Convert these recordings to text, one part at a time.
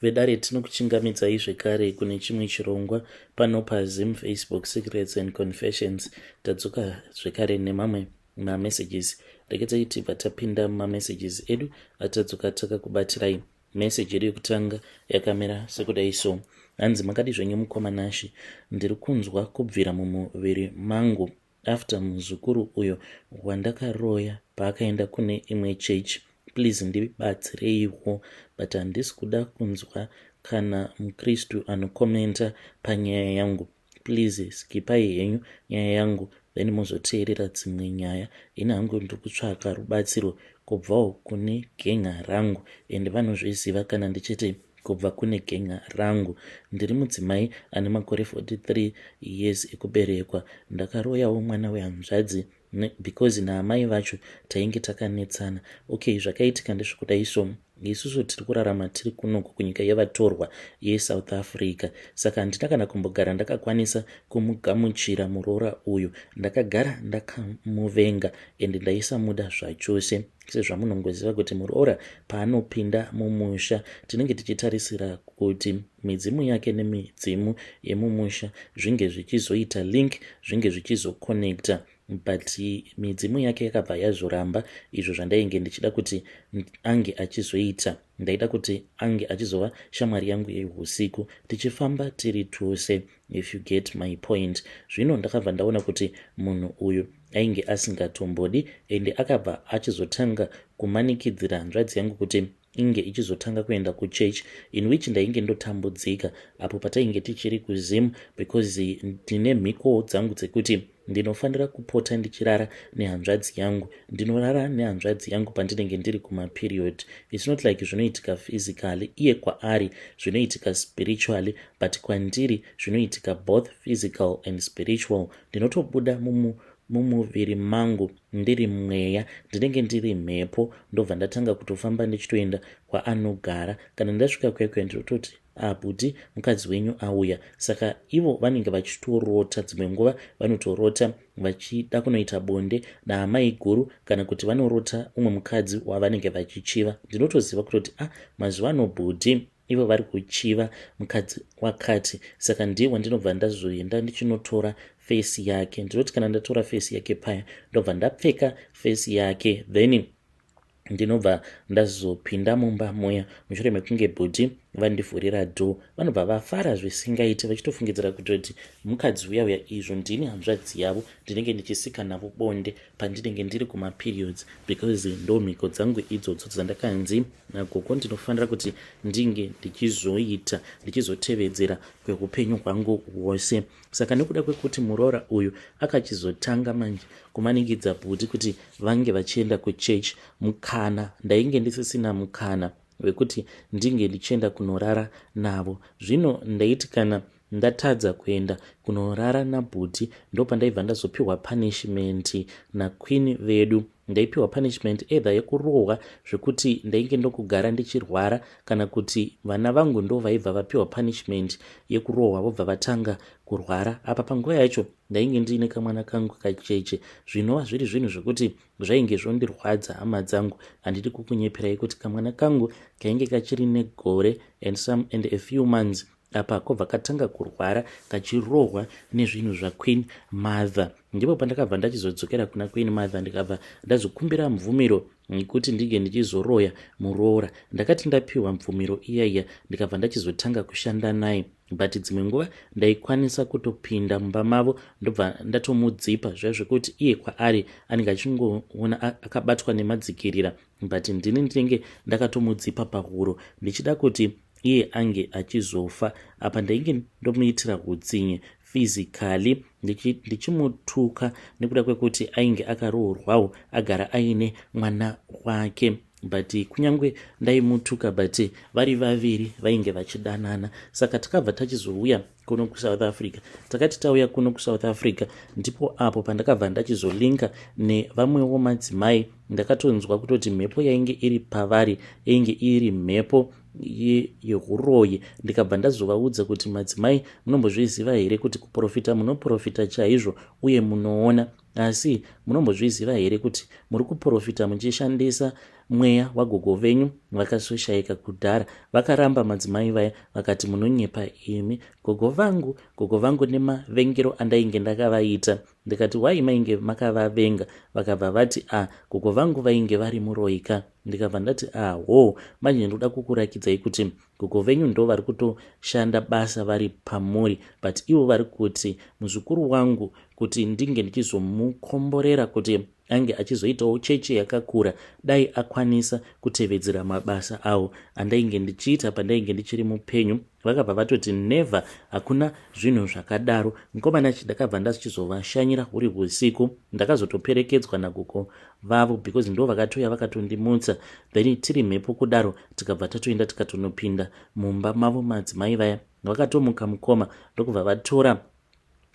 Vedare tinokuchingamidzai zvekare kune chimwe chirongwa pano paZim Facebook Secrets and Confessions. Tadzoka zvekare nemamwe mamessages. Rekedzai tibva tapinda mumamessages edu atadzoka takakubatirai. Message yedu yekutanga yakamira sekudai so. Hanzi makadi zvenyu mukoma Nashy, ndiri kunzwa kubvira mumuviri mangu after muzukuru uyo wandakaroya paakaenda kune imwe church please ndibatsireiwo but handisi kuda kunzwa kana mukristu anokomenta panyaya yangu please skipai henyu nyaya yangu then mozoteerera dzimwe nyaya ini hangu ndiri kutsvaka rubatsiro kubvawo kune gen'a rangu and vanozviziva kana ndichiti kubva kune gen'a rangu. Ndiri mudzimai ane makore 43 years ekuberekwa. Ndakaroyawo mwana wehanzvadzi because naamai vacho tainge takanetsana. Okay, zvakaitika ndezvekudai so isusu tiri kurarama tiri kunoku kunyika yevatorwa yeSouth Africa saka handina kana kumbogara ndakakwanisa kumugamuchira muroora uyu. Ndakagara ndakamuvenga and ndaisamuda zvachose. Sezvamunongoziva kuti muroora paanopinda mumusha tinenge tichitarisira kuti midzimu yake nemidzimu yemumusha zvinge zvichizoita link, zvinge zvichizoconnecta but midzimu yake yakabva yazoramba izvo zvandainge ndichida kuti ange achizoita. Ndaida kuti ange achizova shamwari yangu yehusiku tichifamba tiri tose if you get my point. Zvino ndakabva ndaona kuti munhu uyu ainge asingatombodi ende akabva achizotanga kumanikidzira hanzvadzi yangu kuti inge ichizotanga kuenda kuchurch in which ndainge ndotambudzika apo patainge tichiri kuZim because ndine mhikowo dzangu dzekuti ndinofanira kupota ndichirara nehanzvadzi yangu. Ndinorara nehanzvadzi yangu pandinenge ndiri kumaperiod. It's not like zvinoitika physically, iye kwaari zvinoitika spiritually, but kwandiri zvinoitika both physical and spiritual. Ndinotobuda mumuviri mangu ndiri mweya, ndinenge ndiri mhepo, ndobva ndatanga kutofamba ndichitoenda kwaanogara. Kana ndasvika kuya kuya ndinototi abhuti mukadzi wenyu auya. Saka ivo vanenge vachitorota, dzimwe nguva vanotorota vachida kunoita bonde naamai guru kana kuti vanorota umwe mukadzi wavanenge vachichiva. Ndinotoziva kutoti a mazuva ano bhuti ivo vari kuchiva mukadzi wakati, saka ndiye wandinobva ndazoenda ndichinotora fesi yake. Ndinoti kana ndatora fesi yake paya ndobva ndapfeka fesi yake, then ndinobva ndazopinda mumba muya mushure mekunge bhuti vandivhurira door. Vanobva vafara zvisingaiti vachitofungidzira kutoti mukadzi uya uya, izvo ndini hanzvadzi yavo ndinenge ndichisika navo bonde pandinenge ndiri kumaperiods because ndo mhiko dzangu idzodzo dzandakanzi nagogo ndinofanira kuti ndinge ndichizoita ndichizotevedzera kweupenyu hwangu hwose. Saka nekuda kwekuti muroora uyu akachizotanga manje kumanikidza bhuti kuti vange vachienda kuchurch, mukana ndainge ndisisina mukana wekuti ndinge ndichienda kunorara navo. Zvino ndaiti kana ndatadza kuenda kunorara nabhuti ndopandaibva ndazopiwa punishment naqueen vedu. Ndaipiwa punishment either yekurohwa zvekuti ndainge ndokugara ndichirwara kana kuti vana vangu ndo vaibva vapiwa punishment yekurohwa vobva vatanga kurwara. Apa panguva yacho ndainge ndiine kamwana kangu kacheche, zvinova zviri zvinhu zvekuti zvainge zvondirwadza hama dzangu. Handidi kukunyeperai kuti kamwana kangu kainge kachiri negore and some and a few months, apa kobva katanga kurwara kachirohwa nezvinhu zvaQueen Mother. Ndipo pandakabva ndachizodzokera kuna Queen Mother ndikabva ndazokumbira mvumiro yekuti ndinge ndichizoroya muroora. Ndakati ndapiwa mvumiro iya iya ndikabva ndachizotanga kushanda naye, but dzimwe nguva ndaikwanisa kutopinda mumba mavo ndobva ndatomudzipa zviya zvekuti iye kwaari anenge achingoona akabatwa nemadzikirira, but ndini ndinenge ndakatomudzipa pahuro ndichida kuti iye ange achizofa. Apa ndainge ndomuitira hutsinye physically ndichimutuka nekuda kwekuti ainge akaroorwawo agara aine mwana wake, but kunyange ndaimutuka but vari vaviri vainge vachidanana. Saka takabva tachizouya kuno kuSouth Africa. Takati tauya kuno kuSouth Africa ndipo apo pandakabva ndachizolinka nevamwewo madzimai. Ndakatonzwa kutoti mhepo yainge iri pavari yainge iri mhepo yehuroyi. Ndikabva ndazovaudza kuti madzimai, munombozviziva here kuti kuprofita munoprofita chaizvo uye munoona, asi munombozviziva here kuti muri kuprofita muchishandisa mweya wagogo venyu vakasoshaika kudhara. Vakaramba madzimai vaya vakati munonyepa imi. Gogo vangu, gogo vangu nemavengero andainge ndakavaita. Ndikati why mainge makavavenga? Vakabva vati ah gogo vangu vainge vari muroyi ka. Ndikabva ndati ah hoo manje ndoda kukurakidzai kuti gogo venyu ndo vari kutoshanda basa vari pamuri but ivo vari kuti muzukuru wangu kuti ndinge ndichizomukomborera kuti ange achizoitawo chechi yakakura dai akwanisa kutevedzera mabasa awo andainge ndichiita pandainge ndichiri mupenyu. Vakabva vatoti never, hakuna zvinhu zvakadaro. Mukomana ndakabva ndachizovashanyira huri usiku. Ndakazotoperekedzwa nagogo vavo because ndo vakatouya vakatondimutsa, then tiri mhepo kudaro tikabva tatoenda tikatonopinda mumba mavo. Madzimai vaya vakatomuka mukoma, ndokubva vatora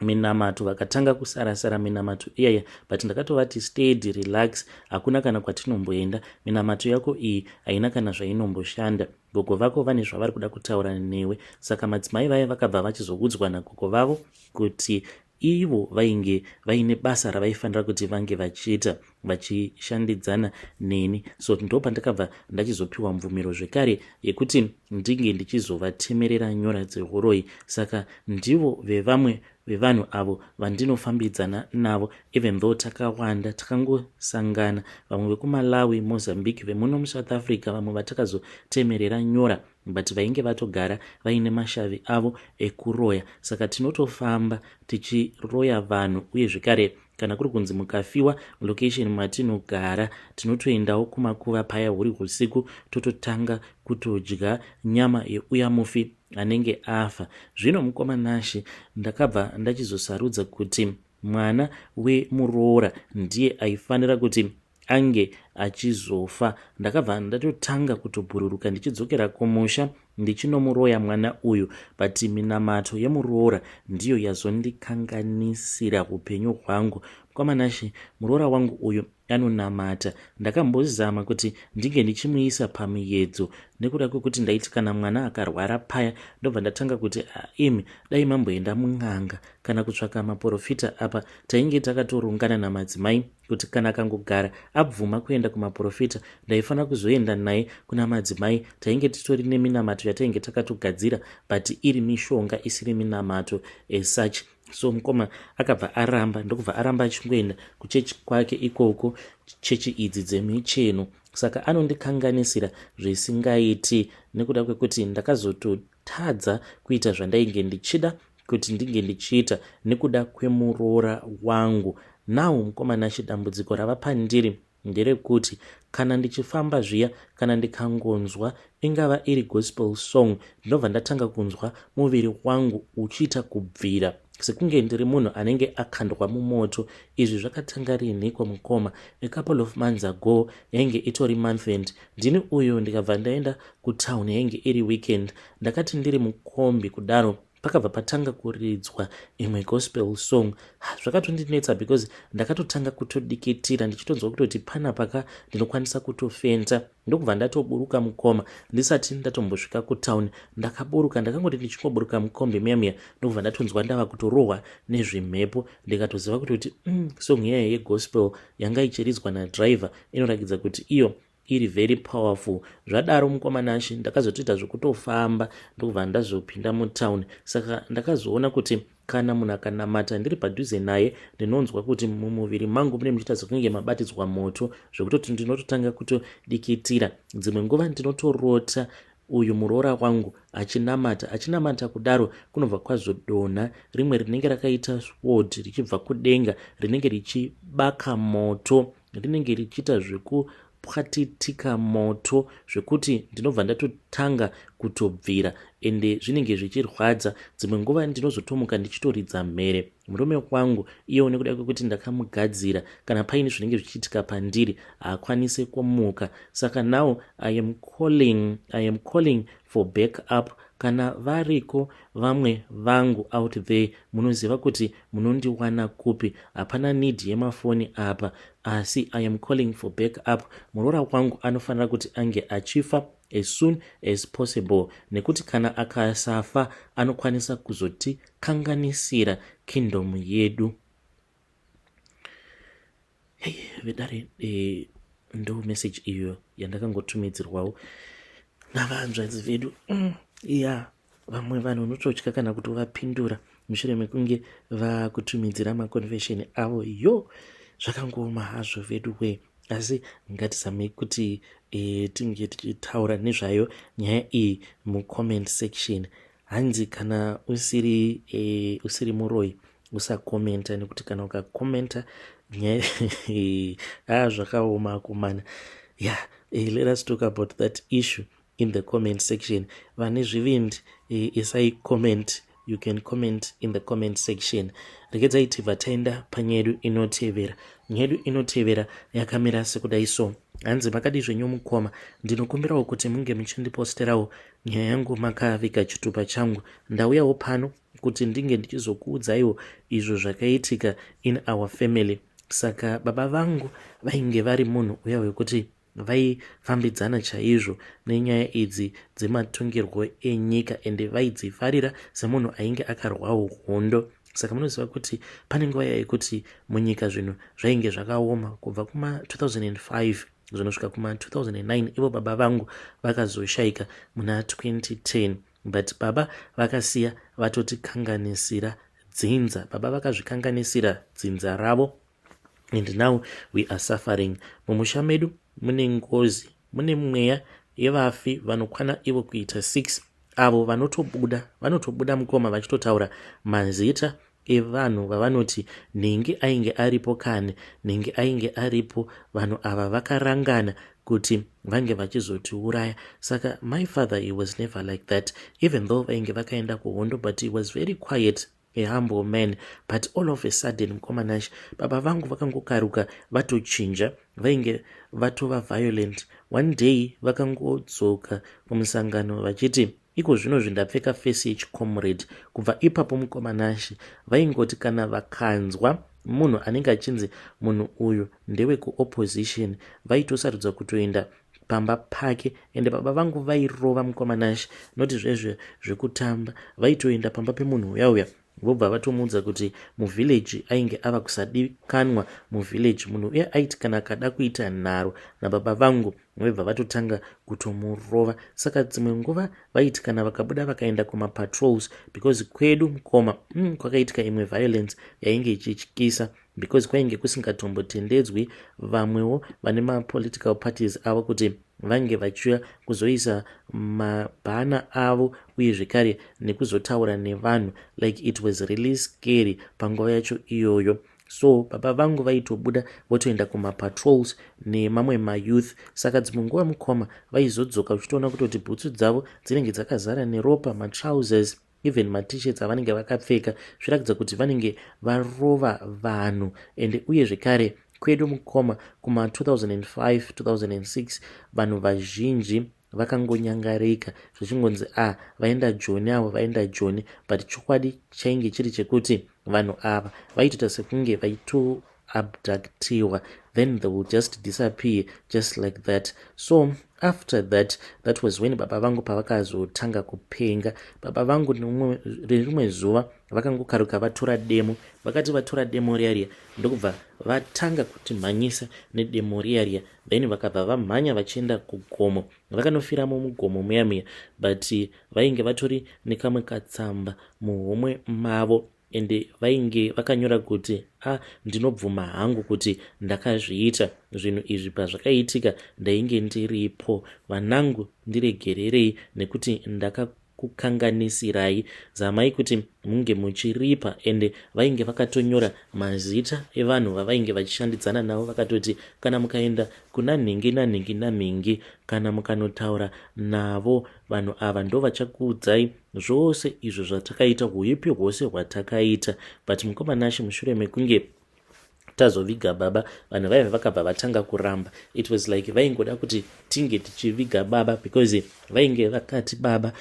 minamato vakatanga kusarasara minamato iyaya, but ndakatovati steady, relax, hakuna kana kwatinomboenda. Minamato yako iyi haina kana zvainomboshanda. Gogo vako vane zvavari kuda kutaura newe. Saka madzimai vaya vakabva vachizoudzwa nagogo vavo kuti ivo vainge vaine basa ravaifanira kuti vange vachiita vachishandidzana neni. So ndo pandakabva ndachizopiwa mvumiro zvekare yekuti ndinge ndichizovatemerera nyora dzehuroyi. Saka ndivo vevamwe vevanhu avo vandinofambidzana navo, even though takawanda takangosangana, vamwe vekuMalawi, Mozambique, vemuno muSouth Africa, vamwe vatakazotemerera nyora but vainge vatogara vaine mashavi avo ekuroya. Saka tinotofamba tichiroya vanhu, uye zvekare kana kuri kunzi mukafiwa location matinogara, tinotoendawo kumakuva paya huri usiku, tototanga kutodya nyama yeuya mufi anenge afa. Zvino mukoma Nashe, ndakabva ndachizosarudza kuti mwana wemuroora ndiye aifanira kuti ange achizofa. Ndakabva ndatotanga kutobhururuka ndichidzokera kumusha ndichinomuroya mwana uyu, but minamato yemuroora ndiyo yazondikanganisira upenyu hwangu. Mukoma Nashe, muroora wangu uyu anonamata. Ndakambozama kuti ndinge ndichimuisa pamuedzo nekuda kwekuti ndaiti kana mwana akarwara paya, ndobva ndatanga kuti imi dai mamboenda mun'anga kana kutsvaka maprofita. Apa tainge takatorongana namadzimai kuti kana akangogara abvuma kuenda kumaprofita, ndaifanira kuzoenda naye kuna madzimai. Tainge titori neminamato yatainge takatogadzira, but iri mishonga isiri minamato as such. So mukoma akabva aramba, ndokubva aramba achingoenda kuchechi kwake ikoko, chechi idzi dzemicheno. Saka anondikanganisira zvisingaiti nekuda kwekuti ndakazototadza kuita zvandainge ndichida kuti ndinge ndichiita nekuda kwemuroora wangu. Now mukoma Nashe, dambudziko rava pandiri nderekuti kana ndichifamba zviya, kana ndikangonzwa ingava iri gospel song, ndinobva ndatanga kunzwa muviri wangu uchiita kubvira sekunge ndiri munhu anenge akandwa mumoto. Izvi zvakatanga rinhiko mukoma? A couple of months ago. Yainge itori month end. Ndini uyu ndikabva ndaenda kutown, yainge iri weekend. Ndakati ndiri mukombi kudaro, pakabva patanga kuridzwa imwe gospel song. Zvakatondinetsa because ndakatotanga kutodikitira ndichitonzwa kutoti panapa ndinokwanisa kutofenta, ndokubva ndatoburuka mukoma. Ndisati ndatombosvika kutown ndakaburuka. Ndakangoti ndichingoburuka mukombi muya muya, ndokubva ndatonzwa ndava kutorohwa nezvimhepo. Ndikatoziva kutoti song iyaya yegospel yanga ichiridzwa nadriver inorakidza kuti iyo iri very powerful. Zvadaro mukoma Nashe, ndakazotoita zvekutofamba, ndokubva ndazopinda mutown. Saka ndakazoona kuti kana munhu akanamata ndiri padhuze naye, ndinonzwa kuti mumuviri mangu mune muchiita sekunge mabatidzwa moto, zvekutoti ndinototanga kutodikitira. Dzimwe nguva ndinotorota uyu muroora wangu achinamata. Achinamata kudaro, kunobva kwazodonha rimwe rinenge rakaita sword richibva kudenga, rinenge richibaka moto, rinenge richiita zvekupwatitika moto, zvekuti ndinobva ndatotanga kutobvira, ende zvinenge zvichirwadza. Dzimwe nguva ndinozotomuka ndichitoridza mhere. Murume wangu iyewo, nekuda kwekuti ndakamugadzira, kana paine zvinenge zvichiitika pandiri haakwanisi kumuka. Saka now I am calling for back up. Kana variko vamwe vangu out there, munoziva kuti munondiwana kupi. Hapana need yemafoni apa, asi I am calling for back up. Muroora wangu anofanira kuti ange achifa as soon as possible, nekuti kana akasafa anokwanisa kuzotikanganisira kingdom yedu. Hey, vedare, Ndo message iyo yandakangotumidzirwawo navanzvadzi vedu. Ya, vamwe vanhu unototya kana kuti uvapindura mushure mekunge vakutumidzira maconfession avo. Yo, zvakangooma hazvo vedu we, asi ngatizamei kuti tinge tichitaura nezvayo nyaya iyi mucomment section. Hanzi kana usiri muroyi, usakomenta, nekuti kana ukakomenta nyaya a zvakaoma akomana. Yeah, let us talk about that issue in the comment section. Vane zvivindi, isai comment. You can comment in the comment section. Regedzai tibva taenda panyaya yedu inotevera. Nyaya yedu inotevera yakamira sekudai so. Hanzi, "Makadi zvenyu mukoma? Ndinokumbirawo kuti munge muchindiposterawo nyaya yangu makaviga chitupa changu. Ndauyawo pano kuti ndinge ndichizokuudzaiwo izvo zvakaitika in our family. Saka baba vangu vainge vari munhu uya wekuti vaifambidzana chaizvo nenyaya idzi dzematongerwo enyika, ende vaidzifarira semunhu ainge akarwawo hondo. Saka munoziva kuti pane nguva yekuti munyika zvinhu zvainge zvakaoma kubva kuma2005 zvinosvika kuma2009. Ivo baba vangu vakazoshayika muna 2010, but baba vakasiya vatotikanganisira dzinza. Baba vakazvikanganisira dzinza ravo and now we are suffering. Mumusha medu mune ngozi, mune mweya yevafi vanokwana ivo kuita 6, avo vanotobuda mukoma, vachitotaura mazita evanhu vavanoti nhingi ainge aripo kane nhingi ainge aripo. Vanhu ava vakarangana kuti vange vachizotiuraya. Saka my father, he was never like that, even though vainge vakaenda kuhondo, but he was very quiet, a humble man. But all of a sudden, mukoma Nashe, baba vangu vakangokaruka vatochinja, vainge vatova violent. One day vakangodzoka kumusangano vachiti, 'Iko zvino zvindapfeka face yechicomrade.' Kubva ipapo, mukoma Nashe, vaingoti kana vakanzwa munhu anenge achinzi munhu uyu ndewekuopposition, vaitosarudza kutoenda pamba pake. Ende baba vangu vairova, mukoma Nashe, noti zvezve zvekutamba. Vaitoenda pamba pemunhu uya uya, vobva vatomuudza kuti muvillage ainge ava kusadikanwa muvillage. Munhu uye aiti kana akada kuita nharo nababa vangu, vaibva vatotanga kutomurova. Saka dzimwe nguva vaiti kana vakabuda vakaenda kumapatrols, because kwedu, mukoma, kwakaitika imwe violence yainge ichityisa, because kwainge kusingatombotendedzwi vamwewo vane mapolitical parties avo kuti vange vachiuya kuzoisa mabhana avo, uye zvekare nekuzotaura nevanhu. Like, it was really scary panguva yacho iyoyo. So baba vangu vaitobuda votoenda kumapatrols nemamwe mayouth. Saka dzimwe nguva, mukoma, vaizodzoka uchitoona kutoti bhutsu dzavo dzinenge dzakazara neropa, matrousers, even matishets avanenge vakapfeka, zviratidza kuti vanenge varova vanhu. Ende uye zvekare kwedu, mukoma, kuma2005 2006, vanhu vazhinji vakangonyangarika, zvichingonzi, "A ah, vaenda Joni avo, vaenda Joni." But chokwadi chainge chiri chekuti vanhu ava vaitoita sekunge vaitoabductiwa, then they will just disappear just like that. So after that, that was when baba vangu pavakazotanga kupenga. Baba vangu nerimwe zuva vakangokaruka vatora demo. Vakati vatora demo riya riya, ndokubva vatanga kutimhanyisa nedemo riya riya. Then vakabva vamhanya vachienda kugomo, vakanofiramo mugomo muya muya. But vainge vatori nekamwe katsamba muhomwe mavo, ende vainge vakanyora kuti, "A ah, ndinobvuma hangu kuti ndakazviita zvinhu izvi. Pazvakaitika ndainge ndiripo. Vanangu, ndiregererei nekuti ndakakukanganisirai. Zamai kuti munge muchiripa." Ende vainge vakatonyora mazita evanhu vavainge vachishandidzana navo. Vakatoti, "Kana mukaenda kuna nhingi nanhingi namhingi, kana mukanotaura navo vanhu ava, ndo vachakuudzai zvose izvo zvatakaita, huipi hwose hwatakaita." But mukoma Nashe, mushure mekunge tazoviga baba, vanhu vaiva vakabva vatanga kuramba. It was like vaingoda kuti tinge tichiviga baba, because vainge vakati baba,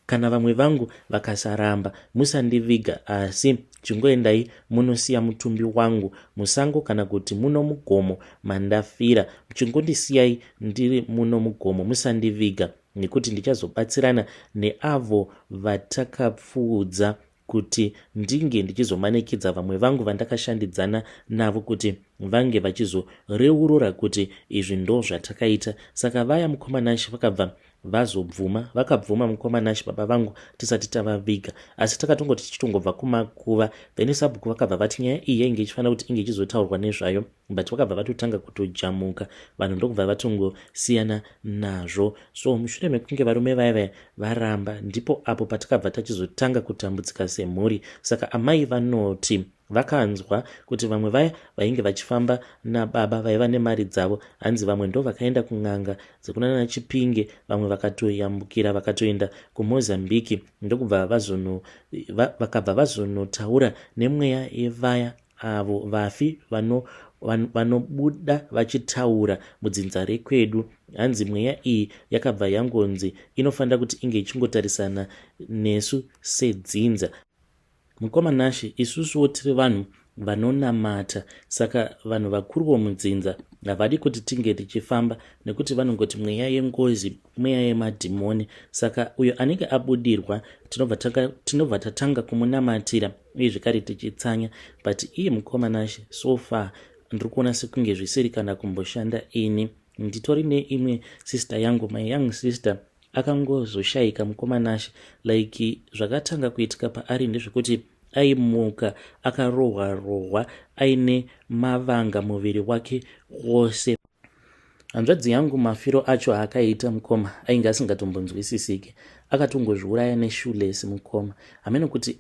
"Kana vamwe vangu vakasaramba, musandiviga, asi chingoendai munosiya mutumbi wangu musango kana kuti muno mugomo mandafira. Chingondisiyai ndiri muno mugomo, musandiviga, nekuti ndichazobatsirana neavo vatakapfuudza." Kuti ndinge ndichizomanikidza vamwe vangu vandakashandidzana navo kuti vange vachizoreurura kuti izvi ndo zvatakaita. Saka vaya, mukoma Nashe, vakabva vazobvuma. Vakabvuma, mukoma Nashe, baba vangu tisati tavaviga, asi takatongoti tichitongobva kumakuva, then sabhuku vakabva vati nyaya iyi yainge ichifanira kuti inge ichizotaurwa nezvayo, but vakabva vatotanga kutojamuka vanhu, ndokubva vatongosiyana nazvo. So mushure mekunge varume vaya vaya varamba, ndipo apo patakabva tachizotanga kutambudzika semhuri. Saka amai vanoti vakanzwa kuti vamwe vaya vainge vachifamba nababa vaiva nemari dzavo, hanzi vamwe ndo vakaenda kun'anga dzekunana Chipinge, vamwe vakatoyambukira vakatoenda kuMozambiki, ndokubva vakabva vazonotaura nemweya yevaya avo vafi vanobuda vachitaura mudzinza rekwedu. Hanzi mweya iyi yakabva yangonzi inofanira kuti inge ichingotarisana nesu sedzinza. Mukoma Nashe, isusuwo tiri vanhu vanonamata, saka vanhu vakuruwo mudzinza havadi kuti tinge tichifamba nekuti vanongoti mweya yengozi, mweya yemadhimoni. Saka uyo anenge abudirwa tinobva tatanga kumunamatira uye zvekare tichitsanya. But iye, mukoma Nashe, so far ndiri kuona sekunge zvisiri kana kumboshanda. Ini nditori neimwe sister yangu, my young sister, akangozoshayika, mukoma Nashe. Like, zvakatanga kuitika paari ndezvekuti aimuka akarohwa rohwa, aine mavanga muviri wake wose. Hanzvadzi yangu, mafiro acho aakaita, mukoma, ainge asingatombonzwisisiki. Akatongozviuraya neshoelace, mukoma. Hamene kuti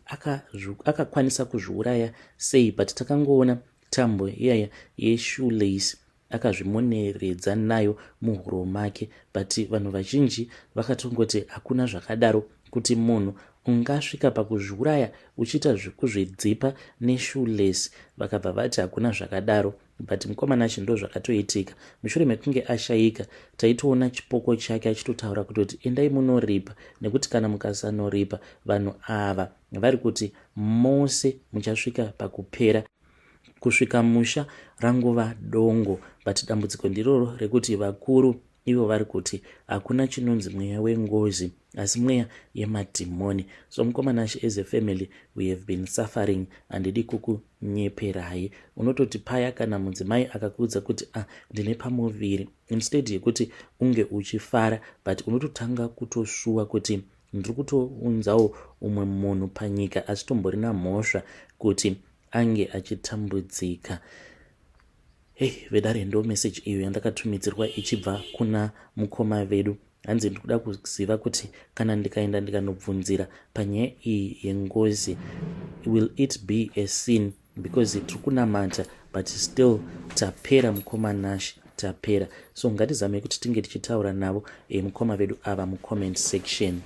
akakwanisa kuzviuraya sei, but takangoona tambo iyaya yeshoelace akazvimoneredza nayo muhuro make. But vanhu vazhinji vakatongoti hakuna zvakadaro, kuti munhu ungasvika pakuzviuraya uchiita zvekuzvidzipa neshoelace. Vakabva vati hakuna zvakadaro. But mukoma Nashe, ndo zvakatoitika. Mushure mekunge ashayika, taitoona chipoko chake achitotaura kutoti endai munoripa, nekuti kana mukasanoripa, vanhu ava vari kuti mose muchasvika pakupera, kusvika musha rangova dongo. But dambudziko ndiroro rekuti vakuru ivo vari kuti hakuna chinonzi mweya wengozi, asi mweya yemadhimoni. So mukoma Nashe, as a family we have been suffering. Handidi kukunyeperai. Unototi paya kana mudzimai akakuudza kuti, "Ah, ndine pamuviri," instead yekuti unge uchifara, but unototanga kutosuwa kuti ndiri kutounzawo umwe munhu panyika asitomborina mhosva kuti ange achitambudzika. Hei vedare, ndo message iyo yandakatumidzirwa ichibva kuna mukoma vedu. Hanzi ndikuda kuziva kuti kana ndikaenda ndikanobvunzira panyaya iyi yengozi, will it be a sin? Because tiri kunamata, but still tapera, mukoma Nash, tapera. So ngatizamei kuti tinge tichitaura navo mukoma vedu ava mucomment section.